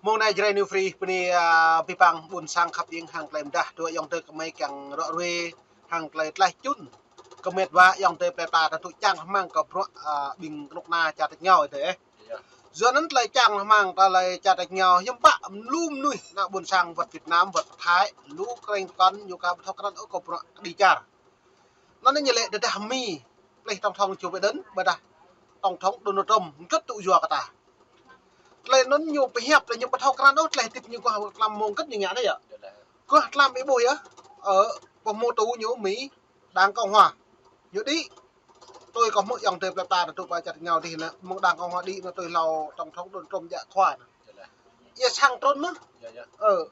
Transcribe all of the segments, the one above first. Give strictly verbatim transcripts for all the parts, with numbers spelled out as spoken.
Mơ̆ng anai Jrai New Free bơni, a, abih bang ƀôn sang khăp hiam hăng tơlơi mơdah, dua ayŏng adơi gơmơi kiăng ră ruai hăng tơlơi tlaih čun kơ met wa ayŏng adơi plơi pla ta tŭ čang hmang kơ bruă, a, ƀing kơnuk kơna čar tač rơngiao adơi, ơ. Yua anŭn tơlơi čang hmang tơlơi čar tač rơngiao hiư̆m pă lu mơnuih ană ƀôn sang wơ̆t Việt Nam, wơ̆t Thái, lu kreng kăn ñu ka ƀu thâo krăn ôh kơ bruă kơđi čar. Anŭn ñu lĕ tơdah Mi plih tổng thống Joe Biden, ƀôdah tổng thống Donald Trump, mơ̆ng kơ̆t tŭ yua kơ ta. Tơlơi anŭn ñu pơhiăp tơlơi ñu ƀu thâo krăn ôh, tơlơi hơdip ñu kơ tlam mơ̆ng kơ̆t ñu ngă anai yơh. Kơ tlam ih ƀuh yơh. Ơ, pơhmutu ñu Mi, Đảng Cộng Hòa. Ñu đĭ. Tui kơ hmư̆ ayŏng adơi plơi pla ta tŭ pơ čar rơngiao adih anŭn, mơ̆ng Đảng Cộng Hòa đĭ anŭn tui hlâo tổng thống Donald Trump djă khua anŭn. Ia sang trŭn mơ̆n. Ơ,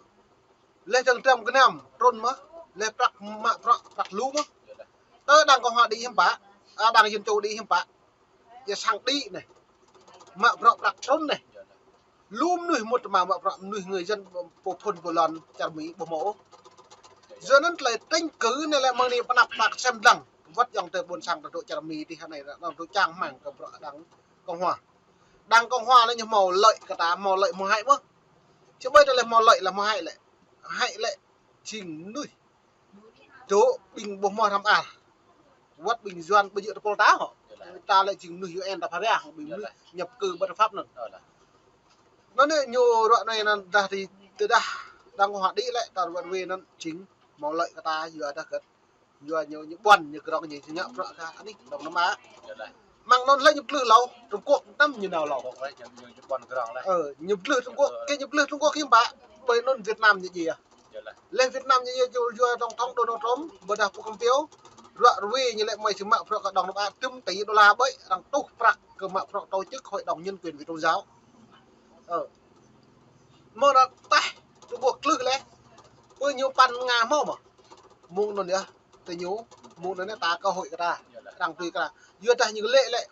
leh dơ̆ng Trump gơnam trŭn mơ̆n, leh prăk mă prăk, prăk lu mơ̆n. Tơ Đảng Cộng Hòa đĭ hiư̆m pă, a, Đảng Dân Chủ đĭ hiư̆m pă. Ia sang đĭ anai. Mă prăk prăk trŭn anai. Lu mơnuih mŭt tơma mă prăk mơnuih người dân pô phŭn pô lŏn čar Mi ƀu hmâo ôh. Yua anŭn tơlơi tranh cử anai lĕ mơ̆ng anai pơnăp prăk sem lăng. Wơ̆t ayŏng adơi ƀôn sang ta tŭ čar Mi adih anai, ta tŭ čang hmang kơ bruă Đảng Cộng Hòa. Đảng Cộng Hòa anai ñu hmâo lợi kơ ta, hmâo lợi hmâo hại mơ̆n. Či ƀai ta lĕ hmâo lợi lĕ hmâo hại lĕ. Hại lĕ jing mơnuih dŏ ƀing ƀu hmâo hrăm ar. Wơ̆t ƀing Yuan ƀu djơ̆ tơpul ta hŏ. Ta lĕ jing mơnuih U N ta pha ƀiă, ƀing mơnuih nhập cư bất hợp pháp anŭn. Anŭn ñu ră anai anŭn dah ti, tơdah Đảng Cộng Hòa đĭ lĕ ta wơ̆t wai anŭn jing hmâo lợi kơ ta yua dah kơ̆t. Yua ñu, ñu ƀuăn, ñu krong, ñu ngă bruă kơ anih Đông Nam Á. Mơ̆ng anŭn lĕ ñu plư hlâo, Trung Quốc năm ñu nao hlâo. Ơ, ñu plư Trung Quốc, kơ ñu plư Trung Quốc hiư̆m pă, ƀơi anŭn Việt Nam ñu djai. Leh Việt Nam ñu djai yua tổng thống Donald Trump, ƀôdah Pô Pompeo, ră ruai ñu lĕ mơi či mă bruă kơ Đông Nam Á, tơm tỉ đô la ƀơi, arăng tuh prăk kơ mă bruă tổ chức Hội đồng Nhân quyền vì Tôn giáo. Ơ. Mơ̆ anŭn tah, Trung Quốc klưh leh. Pơ ñu păn Nga hmâo mơ̆n. Mơ̆ng anŭn yơh, tơ ñu, mơ̆ng anŭn ta cơ hội kơ ta, arăng tui kơ ta. Yua dah ñu lĕ lĕ,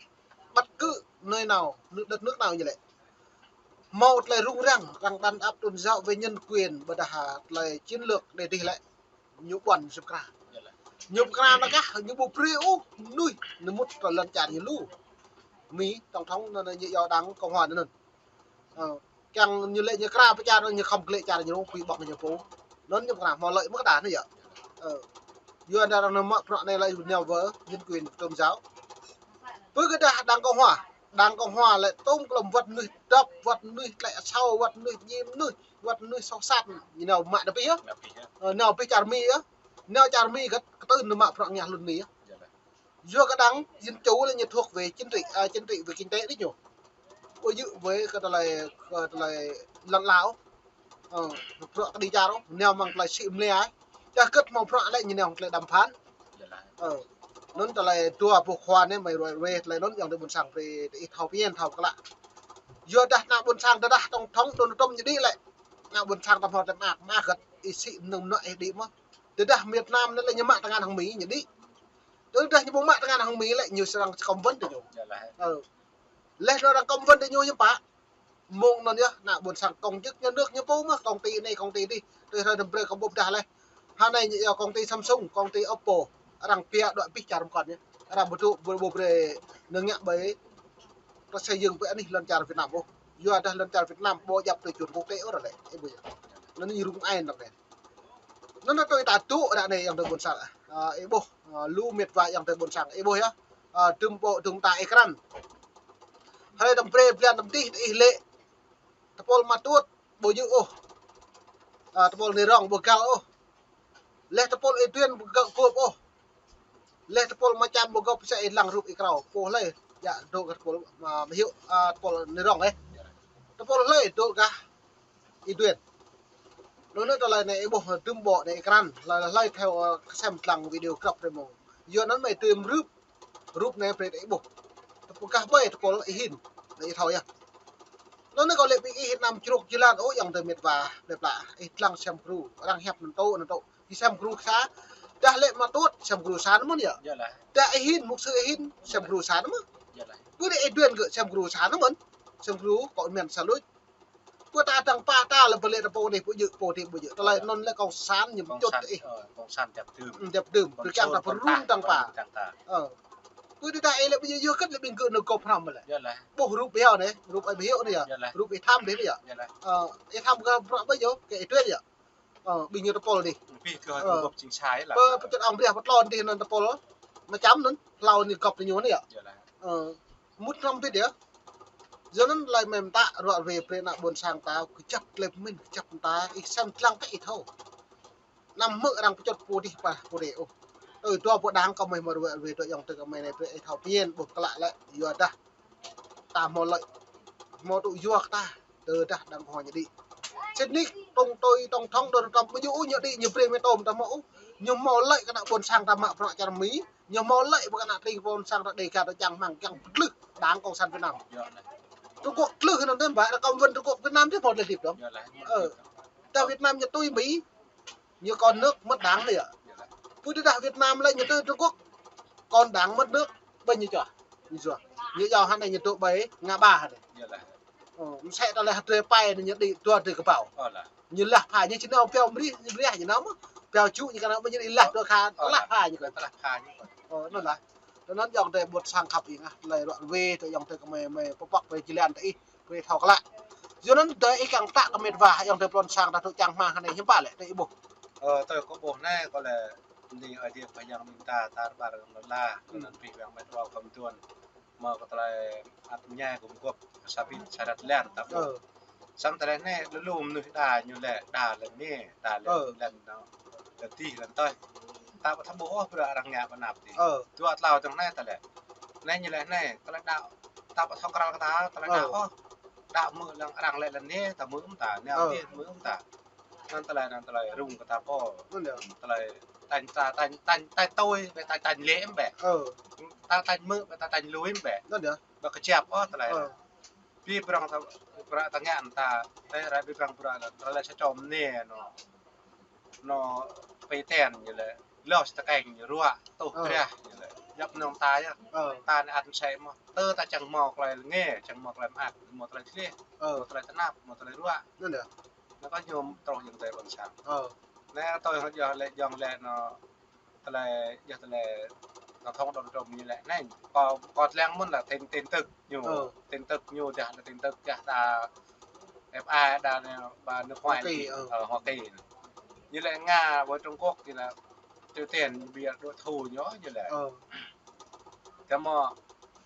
bất cứ nơi nào, nước, đất nước nào ñu lĕ. Hmâo tơlơi rŭng răng, arăng đàn áp tôn giáo với nhân quyền, ƀôdah tơlơi chiến lược đe dih lĕ. Ñu ƀuăn sem kra. Ñu pơkra anŭn kah, ñu ƀu brơi ôh, mơnuih, ñu mŭt tơ lŏn čar ñu lu. Mi, tổng thống anŭn, anŭn, ñu yua Đảng Cộng Hòa anŭn. Ơ, kiăng ñu lĕ ñu kra pơ čar anŭn, ñu khŏm glaĭ čar ñu, pui ƀơ̆ng ñu pô. Anŭn ñu pơkra hmâo lợi mơ̆ kơ ta anai yơh. Ơ. Yua anŭn arăng mă bruă anai lĕ ñu nao wơ̆t nhân quyền tôn giáo. Pơ kơ dah Đảng Cộng Hòa. Đảng Cộng Hòa lĕ tôm klom wơ̆t mơnuih dăp, wơ̆t mơnuih tlĕ asâo, wơ̆t mơnuih djim mơnuih, wơ̆t mơnuih soh sat, ñu nao mă đa pih yơh. Ơ, nao pih čar Mi yơh. Nao čar Mi kơ̆t, kơtưn nao mă bruă ngă hlŭn Mi yơh. Yua kơ Đảng Dân Chủ lĕ ñu thuộc về chính trị, à, chính trị về kinh tế đĭ ñu. Ƀu djơ̆ với kơ tơlơi, kơ tơlơi lŏn lao. Ơ, bruă kơđi čar, nao mơ̆ng tơlơi sĭ mơlia. Čah kơ̆t hmâo bruă lĕ ñu nao tơlơi đàm phán. Ơ, anŭn tơlơi dua boh khua anai mơi ruai ruai tơlơi anŭn ayŏng adơi ƀôn sang brơi ih thâo phiăn thâo klă. Yua dah ană ƀôn sang tơdah tổng thống Donald Trump ñu đĭ lĕ. Ană ƀôn sang ta hmâo tơlơi mơak, mơak kơ̆t ih sĭ mơnơ̆ng mơnuă ih đĭ mơ̆n. Tơdah Việt Nam anai lĕ ñu mă tơngan hăng Mi ñu đĭ. Tơdah ñu ƀu mă tơngan hăng Mi lĕ ñu srăng cấm vận tơ ñu. Ơ. Leh anŭn arăng cấm vận tơ ñu hiư̆m pă. Mơ̆ng anŭn yơh, ană ƀôn sang công chức nhà nước ñu pô mơ̆n, công ty anai, công ty adih. Tui hrơi anŭn brơi kơ ƀuh dah leh. Hơnai ñu yua công ty Samsung, công ty Oppo. Arăng pia đuaĭ pih čar mơkŏn yơh. Arăng ƀu dŏ, ƀu, ƀu brơi nao ngă ƀơi. Tơ xây dựng ƀơi anih lŏn čar Việt Nam ôh. Yua dah lŏn čar Việt Nam ƀu djăp tui chuẩn quốc tế ôh ră lĕ. Ih ƀuh yơh. Anŭn ñu rŭng ai anŭn leh. Anŭn tui ta tŭ ră anai ayŏng adơi ƀôn sang. Ơ, ih ƀuh, ơ, lu met wa ayŏng adơi ƀôn sang. Ih ƀuh yơh. Ơ, tơm ƀô̆ tơm ta ih krăn. Hrơi anŭn brơi blan anŭn dih ih lĕ. Tơpul Ama Tuốt ƀu djơ̆ ôh. Ơ, tơpul Ni Rong ƀu găl ôh. Leh tơpul Ê Tuyên ƀu găl gŏp ôh. Leh tơpul Ama Čăm ƀu gŏp sĕ ih lăng rup ih krao. Pô hlơi. Yua dŏ kơ tơpul, ơ, ƀu hyu, ơ, tơpul Ni Rong, ơ. Tơpul hlơi dŏ kơ Ê Tuyên. Anŭn anai tơlơi anai ih ƀuh tơm ƀô̆ anai ih krăn. Hlơi, hlơi theo, ơ, kơsem lăng video krăp rơmô. Yua anŭn mơi tơm rup. Rup anai brơi ih ƀuh. Tơpul kah ƀai tơpul ih hin. Anai ih thâo yơh. Anŭn anai kâo lĕ ƀing ih anăm čruk jơlan ôh ayŏng adơi met wa. Lĕ pla ih lăng sem gru. Arăng hiăp anŭn tŭ, anŭn tŭ. Ih sem gru sa. Dah lĕ Ama Tuốt sem gru sa anŭn mơ̆n yơh. Dah ih hin, mục sư ih hin sem gru sa anŭn mơ̆n. Ƀu djơ̆ Ê Tuyên kơ sem gru sa anŭn mơ̆n. Sem gru kâo men sa luč. Pơ ta dăng pă ta lĕ pơlĕ ta pô anai ƀu djơ̆, pô anai ƀu djơ̆. Tơlơi anŭn lĕ cộng sản ñu pơčut ih. Ơ, cộng sản djăp tơm. Ư, djăp tơm. Brơi kiăng ta pơrŭng dăng pă. Ơ. Pơ tơdah ih lĕ ƀu djơ̆ yua kơ lĕ ƀing gơ̆ nao gŏp hrŏm lĕ. Yơh lah. Ƀuh rup ih anai, rup ih ƀu hyu anai yơh. Yơh lah. Rup ih tham dih yơh. Yơh lah. Ơ, ih tham gah bruă ƀu djơ̆, kơ ih tui yơh. Ơ, ƀing ñu tơpul dih. Ƀing gơ̆ gŏp jing sai lah. Pơ, pơ čơt ong brơi pơtlon dih anŭn tơpul. Mơčăm anŭn, hlâo anai gŏp tơ ñu anai yơh. Yơh lah. Ơ, mŭt hrŏm ƀiă yơh. Yua anŭn tơlơi mơ̆ng ta ruă ruai brơi ană ƀôn sang ta, kơjăp tơlơi pơmĭn, kơjăp ta, ih sem lăng kơ ih thâo. Anăm hmư̆ arăng pơčŭt pô dih pă pô rĕ ôh. Ơ, dua pô đang kơ mơi mă ruă ruai dua ayŏng adơi kơ mơi anai brơi ih thâo pơmĭn ƀuh klă lĕ, yua dah ta hmâo lợi, hmâo tŭ yua kơ ta, tơdah đang kơ ñu đĭ. Sĭt nik, tŏng tui, tŏng thŏng, đơ̆ng tŏng, ƀu djơ̆ ôh ñu đĭ, ñu brơi mơi tŏm ta hmâo ôh. Ñu hmâo lợi kơ ană ƀôn sang ta mă bruă čar Mi, ñu hmâo lợi kơ ană tring ƀôn sang ta Đêga ta čang hmang, kiăng pơtlưh Đảng Cộng sản Việt Nam. Trung Quốc tlưh anŭn tơm ƀă, cộng sản Trung Quốc Việt Nam tơm hmâo tơlơi hơdip dơ̆ng. Ơ, ta Việt Nam ñu tui Mi, ñu kon nước mất đảng anai yơh. Pơ tơdah Việt Nam lĕ ñu tui Trung Quốc, kon đảng mất nước, ƀing ñu čuah. Ñu čuah. Ñu yua hơnai ñu tŭ ƀai ngă ƀă hơnai. Ơ, mơsĕ tơlơi hơdrơi pai anai ñu đĭ dua drơi kơƀâo. Ñu lah pha ñu či nao pioh mơrih, ñu mơrih ñu nao mơ̆. Pioh čŭ ñu kơ nao ƀing ñu đĭ lah dua kha, lah pha ñu kơ. Ơ, anŭn lah. Tơ anŭn ayŏng adơi ƀôn sang khăp ih ngă, tơlơi ruă ruai, tơ ayŏng adơi kơ mơi, mơi pơpŏk brơi jơlan tơ ih. Brơi thâo klă. Yua anŭn tơ ih kiăng pơtă kơ mĕt wa, ayŏng adơi ƀôn sang ta tŭ čang hmang hơnai hiư̆m pă lĕ, tơ ih ƀuh. Ơ, tơ kâo ƀuh anai, kâo lĕ, bơni Ơi Adai pơyang ƀing ta, tar ƀar lŏn la, kơ anŭn pih pơyang mĕt wa kơ mơtuan. Mă kơ tơlơi ăt mơñai gum gŏp, sa ƀing sa rơ̆t lĕn, ta ƀuh. Ơ. Samơ̆ tơlơi anai, lu lu mơnuih đa, ñu lĕ, đa lĕ anai, đa lĕ lĕn anŭn. Lĕn tih, lĕn tơi. Ta ƀu thâo ƀuh ôh, bruă arăng ngă ƀơi anăp tih. Ơ. Dua tlâo tơ̆ng anai ta lĕ. Anai ñu lĕ anai, tơlơi đaŏ, ta ƀu thâo krăn kơ ta, tơlơi đaŏ ôh. Đaŏ hmư̆ lăng arăng lĕ lĕn anai, ta hmư̆ ƀu ta, anai hmư̆ ƀu ta. Anŭn tơlơi, anŭn tơlơi rŭng kơ ta pô. Anŭn yơh. Tơlơi tañ ta, tañ, tañ, tañ tui, ƀĕ ta tañ lĕ ƀĕ. Ơ. Ta tañ hmư̆, ƀĕ ta tañ lui ƀĕ. Anŭn yơh. Ƀu kơjăp ôh tơlơi. Ơ. Ƀing prŏng ta, prŏng ta ngă ta, tơlơi rai ƀing prŏng prŏng ta, tơlơi sa čom anai anŭn. Anŭn pơtĕn ñu lĕ, lŏh tơkeng ñu ruă, tuh drah ñu lĕ. Djŏp mơnơ̆ng ta yơh. Ơ. Ta anai ăt mơsĕ mơ̆. Tơ ta čang hmâo tơlơi lĕ nge, čang hmâo tơlơi mơak, hmâo tơlơi tleh, ơ, hmâo tơlơi tơnap, hmâo tơlơi ruă. Anŭn yơh. Anŭn kơ ñu truh ayŏng adơi ƀôn sang. Ơ. Anai tui hơ̆t yơh lĕ ayŏng lĕ anŭn tơlơi, yơh tơlơi, anŭn thŏng đŏn trŏm ñu lĕ anai. Kâo, kâo lăng mơ̆n lĕ tin, tin tức ñu. Ơ. Tin tức ñu dah, tin tức dah ta F A dah anai ƀă nước ngoài Hoa Kỳ, ơ, Hoa Kỳ. Ñu lĕ Nga với Trung Quốc thì là Triều Tiên bị đối thủ ñu, ñu lĕ. Ơ. Tơma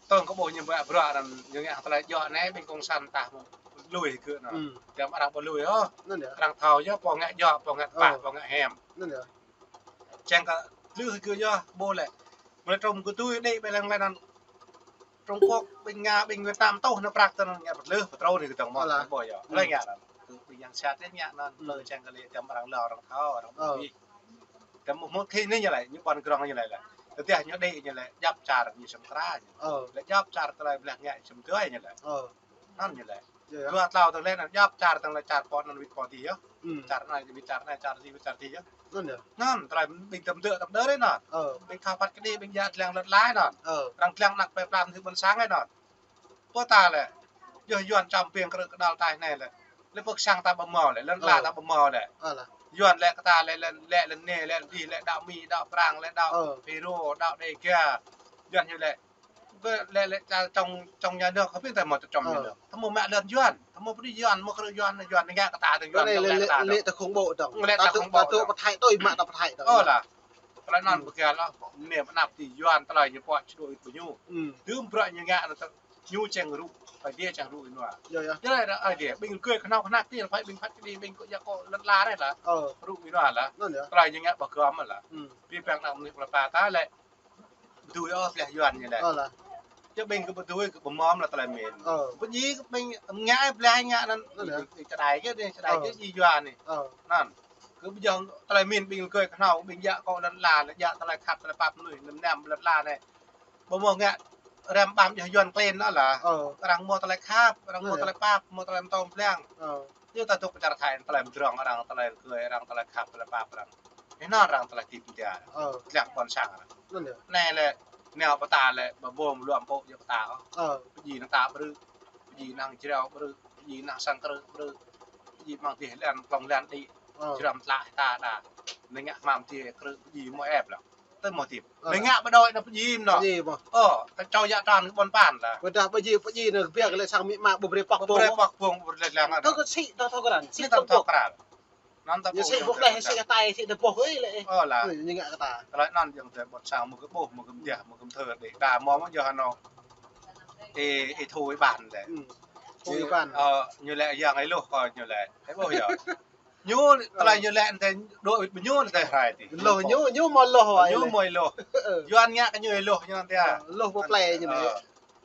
tơ̆ng kơ ƀuh ñu ƀă bruă anŭn, ñu ngă tơlơi djơ̆ anai, ƀing cộng sản ta hmâo lui kơ anŭn. Tơma arăng ƀu lui ôh. Anŭn yơh. Arăng thâo yơh, pô ngă djơ̆, pô ngă pă, pô ngă hiam. Anŭn yơh. Čang kơ lui kơ yơh, ƀuh lĕ. Mơ̆ lĕ trŏm kơ tui đĭ ƀơi lăng lĕ anŭn. Trung Quốc, ƀing Nga, ƀing Việt Nam tuh anŭn prăk tơ anŭn ngă pơtlưh, pơtrô anai kơ tơ̆ng mơ̆, ƀuh yơh. Lĕ ngă anŭn. Kơ ƀing yang sat lĕ ngă anŭn, lĕ čang kơ lĕ tơma arăng lŏ arăng thâo, arăng ƀu ƀuh. Tơma mơ̆ khi anai ñu lĕ, ñu ƀuăn grong ñu lĕ lĕ. Tơdah ñu đĭ ñu lĕ, djŏp čar ñu sem kra ñu. Ơ. Lĕ djŏp čar tơlơi ƀlĕh ngă sem tơlơi ñu lĕ. Ơ. Anŭn ñu lĕ. Yơh, yơh. Dua tlâo tơlơi anŭn djŏp čar tơlơi čar pô anŭn wĭt pô dih yơh. Čar anai, wĭt čar anai, čar dih, wĭt čar dih yơh. Anŭn yơh. Anŭn, tơlơi ƀing tơm dơ̆ tơm đơ anŭn. Ơ. Ƀing khă phat kơđi, ƀing djă tlang lŏt lai anŭn. Ơ. Arăng tlang anăp pơplăm hĭ ƀôn sang anŭn. Pô ta lĕ, yơh Yuan čăm piêng krư̆ kơđăl taih anai lĕ. Lĕ pơ sang ta ƀu hmâo lĕ, lŏn la ta ƀu hmâo lĕ. Ơ lah. Yuan lĕ kơ ta lĕ, lĕ, lĕ, lĕ anai, lĕ dih, lĕ đaŏ Mi, đaŏ Prang, lĕ đaŏ Ơ. Phi Rô, đaŏ Đêga. Yuan ñu lĕ. Ƀĕ lĕ, lĕ čar trong, trong nhà nước, hơbĭn ta hmâo tơ trong nhà nước. Ơ. Ta hmâo mă lŏn Yuan, ta hmâo pơđĭ Yuan, hmâo krư̆ Yuan, Yuan ngă kơ ta, tơ Yuan lĕ, lĕ, lĕ ta. Lĕ tơ khủng bố dơ̆ng. Lĕ ta khủng bố dơ̆ng. Tơ pơthai tui, mă tơ pơthai dơ̆ng. Ơ lah. Tơlơi anŭn ƀu kiăng lŏ, anai mơ̆ anăp tih Yuan tơlơi ñu pŏk čơđôi ƀu ñu. Tơm bruă ñu ngă anŭn tơ ñu čang rŭ, Ơi Adai čang rŭ ƀing ñu. Yơh, yơh. Tơlơi Ơi Adai, ƀing rơgơi kơhnâo kơhnăk tih, phải ƀing phat kơđi, ƀing kơ djă akŏ lŏn la anai lah. Ơ. Rŭ ƀing ñu lah. Anŭn yơh. Tơlơi ñu ngă ƀu gơ̆m lah. Pih păng anăp mơnuih pơlă pă ta lĕ. Ƀu dưi ôh ƀlĕh Yuan ñu lĕ. Ơ lah. Čơ ƀing kơ ƀu dưi kơ ƀu mơ̆m lah tơlơi mĭn. Ơ. Ƀu djơ̆ kơ ƀing ngă ƀlĕh ngă anŭn. Anŭn yơh. Čơđai kơ anai, čơđai kơ djai Yuan anai. Ơ. Anŭn. Kơ ƀu djơ̆ tơlơi mĭn ƀing rơgơi kơhnâo, ƀing djă akŏ lŏn la anai, djă tơlơi khăp, tơlơi pap mơnuih, năm năm lŏn la anai. Ƀu hmâo ngă răm ƀăm djơ̆ Yuan klin anŭn lah. Ơ. Arăng hmâo tơlơi khăp, arăng hmâo tơlơi pap, hmâo tơlơi mơtô mơblang. Ơ. Yua ta dŏ pơ čar Thái, tơlơi mơdrŏng arăng, tơlơi rơgơi arăng, tơlơi khăp, tơlơi pap arăng. Anŭn arăng tơlơi tip tia. Ơ. Tơlơi ƀôn sang arăng. Anŭn yơh. Anai lĕ, nao pơ ta lĕ, ƀu ƀuh mơluă pô yơh pơ ta ôh. Ơ. Pơdjai anăn ta brư̆, pơdjai anăn Jrao brư̆, pơdjai anăn sang krư̆ brư̆, pơdjai mơ̆ng dih lĕ, klŏng lĕ đĭ. Ơ. Jrao mơtlă ta đa. Anai ngă hmam dih krư̆, pơdjai mơ̆ ĕp lăng. Tơ mơ̆ tip. Ơ. Mơ̆ ngă ƀu đuaĭ nao pơjing nao. Pơjing mơ̆. Ơ, kơ čô yă tran kơ ƀôn ƀan lah. Ƀôdah pơjing, pơjing nao kơ biă kơ lĕ sang mĭ ma ƀu brơi pŏk ƀơ̆ng. Ƀu brơi pŏk ƀơ̆ng, ƀu brơi lăng. Tơ kơ sĭ, tơ tơ kơ răn. Sĭ tơ tơ pŏk răn. Anŭn ta ñu pô sĭ ñu ƀuh tơ leh, pŏk sĭ răn. Hơtai, sĭ tơ pŏk ơi lĕ. Ơ lah. Ơ, ñu ngă kơ ta. Tơlơi anŭn yơh tơ ƀôn sang mơ̆ kơ ƀuh, mơ̆ kơ mơdiah, mơ̆ kơ mơthơ đĕ. Đa mơ̆ mơ̆ yơh anŭn. Ê, ê thu ê ƀan lĕ. Ơ. Thu ê ƀan. Ơ, ñu lĕ yang ê luh kơ ñu lĕ. Ê ƀuh yơh. Ñu, ơ, tơlơi ñu lĕ anŭn tơ, đuaĭ ƀu ñu anŭn tơ hrơi tih. Loh ñu, ñu mơ̆ loh wai ñu lĕ. Mơ̆ loh. Ơ. Yuan ngă kơ ñu loh ñu anŭn tih. Ơ, loh pơplai ñu anŭn. Ơ.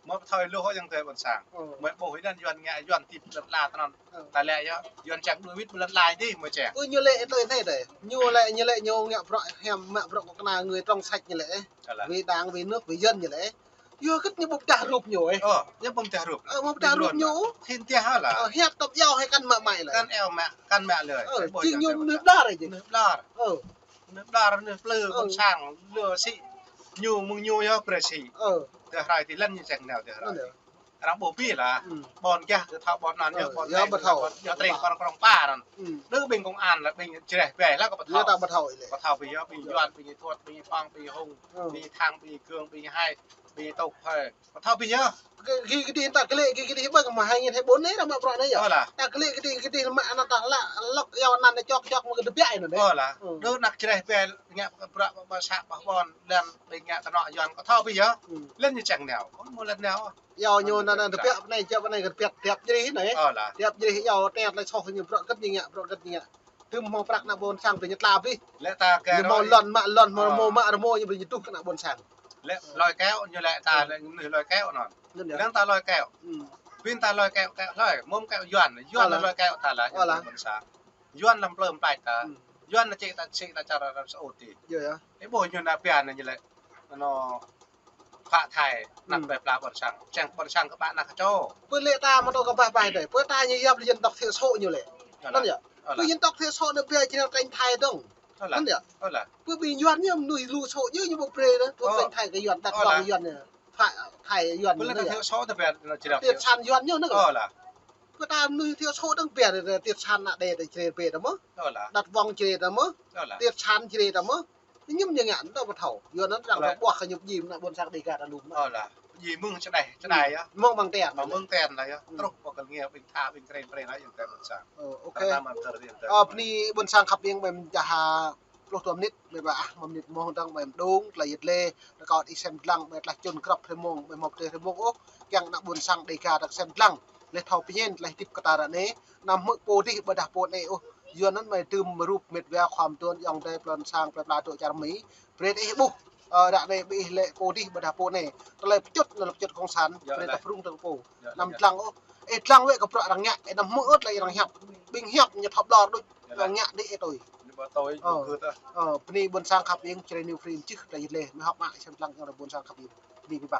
Mơ̆ pơthâo loh yang tơ ƀôn sang. Ơ. Mơ̆ ƀuh anŭn Yuan ngă, Yuan tip lŏn ala tơnăn. Ơ. Ta lĕ yơh, Yuan čang đuaĭ wĭt ƀơi lŏn ala tih mơ̆ čang. Ơ, ñu lĕ tơ anai tih. Ñu lĕ, ñu lĕ ñu ngă bruă hiam, mă bruă kơ kơna người trong sạch ñu lĕ. Ơ lah. Vì đảng, vì nước, vì dân ñu lĕ. Yua kơ ñu ƀu pơdah rup ñu ôh. Ơ, ñu ƀu pơdah rup. Ơ, ƀu pơdah rup ñu. Khĭn tih hă lah. Ơ, hiăp tơp yua hai kăn mă mai lah. Kăn eo mă, kăn mă lơi. Ơ, jing ñu mơnuih ƀlŏr ôh. Mơnuih ƀlŏr. Ơ. Mơnuih ƀlŏr, mơnuih plư, ơ, ƀôn sang, lơ sĭ. Ñu mơ̆ng ñu yơh brơi sĭ. Ơ. Tơ hrơi tih lăn ñu čang nao tơ hrơi. Ơ. Arăng ƀuh pi lah. Ơ. Ƀôn gah kơ thâo ƀôn anŭn yơh, ơ, ƀôn yơh anai, ƀu thâo. Ƀôn yơh tring kơ krong pa anŭn. Ơ. Đơ ƀing công an lah, ƀing čreh ƀai lah kơ ƀu thâo. Yơh ta ƀu thâo lĕ. Ƀu thâo pi yơh, ƀing Yuan, ƀing Thuột, ƀing Phong, ƀing Hung, ơ, ƀing Thang, ƀing Gương, ƀing Hai, ƀing Tôk Hơi. Ƀu thâo pi yơh. Kơ, kơ, kơ dih ta kơ lĕ, kơ, kơ dih ƀơ̆ng mơ̆ hai nghìn hai mươi bốn anai, ră mă bruă anai yơh. Ơ lah. Ta kơ lĕ, kơ dih, kơ dih mă anŭn ta lah, lŏk yua anăn čŏk, čŏk mă kơ tơbiă anŭn dih. Ơ lah. Ơ. Đơ ană čreh ƀai, ngă bruă ƀă săk ƀă ƀôn, lăn ƀing ngă tơnŏ Yuan kơ thâo pi yơh. Ơ. Lăn ñu čang nao, mơ̆ lăn nao. Yua ñu anŭn, anŭn tơbiă anai, čŏk anai, kơ tơbiă, tơbiă jrih anai. Ơ lah. Tơbiă jrih yua tơbiă lĕ soh ñu bruă kơ ñu ngă, bruă kơ ñu ngă. Tơm hmâo prăk ană ƀôn sang brơi ñu tla pi. Lĕ ta kơ ñu hmâo lŏn mă lŏn, hmâo rơmô mă rơmô ñu brơi ñu tuh kơ ană ƀôn sang. Lĕ lơi keo ñu lĕ ta lĕ mơnuih lơi keo anŭn. Lĕ ta lơi keo. Ƀing ta lơi keo, keo hlơi, mơ̆ng keo Yuan, Yuan lơi keo ta lah, Yuan ƀôn sang. Yuan lăm plơi plai ta. Yuan lĕ čĕ ta, čĕ ta čar Arab Saudi. Yơh, yơh. Ê ƀuh ñu ană ƀiă anai ñu lĕ. Anŭn Phă Thai, anăp ƀai pla ƀôn sang, čang ƀôn sang kơ ƀă anăp kơ čô. Pơ lĕ ta mơ̆ tơ kơ bah ƀai dơi, pơ ta ñu yap lĕ dân tộc thiểu số ñu lĕ. Anŭn yơh. Pơ dân tộc thiểu số anŭn ƀai čreh kơ Thai dong. Anŭn yơh. Pơ ƀing Yuan ñu mơnuih lu số ñu ñu ƀu brơi dơi, tơ kơ Thai kơ Yuan, tăt ƀong Yuan ñu. Phă Thai Yuan ñu yơh. Pơ lĕ ta thiểu số ta ƀai čreh. Tiệt sản Yuan ñu anŭn. Pơ ta mơnuih thiểu số dong ƀai tiệt sản ană đe ta čreh ƀai ta mơ̆. Tăt ƀong čreh ta mơ̆. Tiệt sản čreh ta mơ̆. Ñu mơ̆ ñu ngă, ñu ƀu thâo. Yua anŭn arăng ƀuh kơ ñu pơjing ană ƀôn sang Dega ta lum. Ơ lah. Pơjing mơ̆ng čơđai, čơđai yơh. Mơ̆ng Măng Ten. Mơ̆ng Ten lah yơh. Truh pơ kơ lĕ ƀing tha, ƀing krem, krem lah yơh, krem ƀôn sang. Ơ, ok. Karena mơ̆ng Ten, Ten. Ơ, bơni ƀôn sang khăp ƀing ƀing jah pluh dua mơnit, ƀing ƀă ah, mơnit mơ̆ng dang ƀing dong, tơlơi yit lĕ, rơkâo ih sem dlăng, ƀing tơlơi čun krăp hrơi mông, ƀing mơ̆ tơlơi hrơi mông ôh, kiăng ană ƀôn sang Dega ta sem dlăng. Lĕ thâo pơñen, tơlơi tip kơ ta ră anai, anăm hmư̆ pô dih ƀôdah pô anai ôh. Yua anŭn mơ̆ tơm rup mĕt wa khua mơtuan ayŏng adơi plơi sang plơi pla dŏ čar Mi. Brơi ih ƀuh, ơ, ră anai ƀing ih lĕ pô dih ƀôdah pô anai. Tơlơi pơčut, tơlơi pơčut cộng sản, brơi ta prung tơ pô. Anăm dlăng ôh. Ih dlăng wơ̆t kơ bruă arăng ngă, ih anăm hmư̆ ôh tơlơi arăng hiăp. Ƀing hiăp ñu thâo ƀlŏr đôč, arăng ngă đĭ ih tui. Ơ, bơni ƀôn sang khăp ƀing, čơrê New Free čih tơlơi yit lĕ, mơ̆ hŏk mă sem dlăng ayŏng adơi ƀôn sang khăp ƀing. Bơni ƀing ƀă.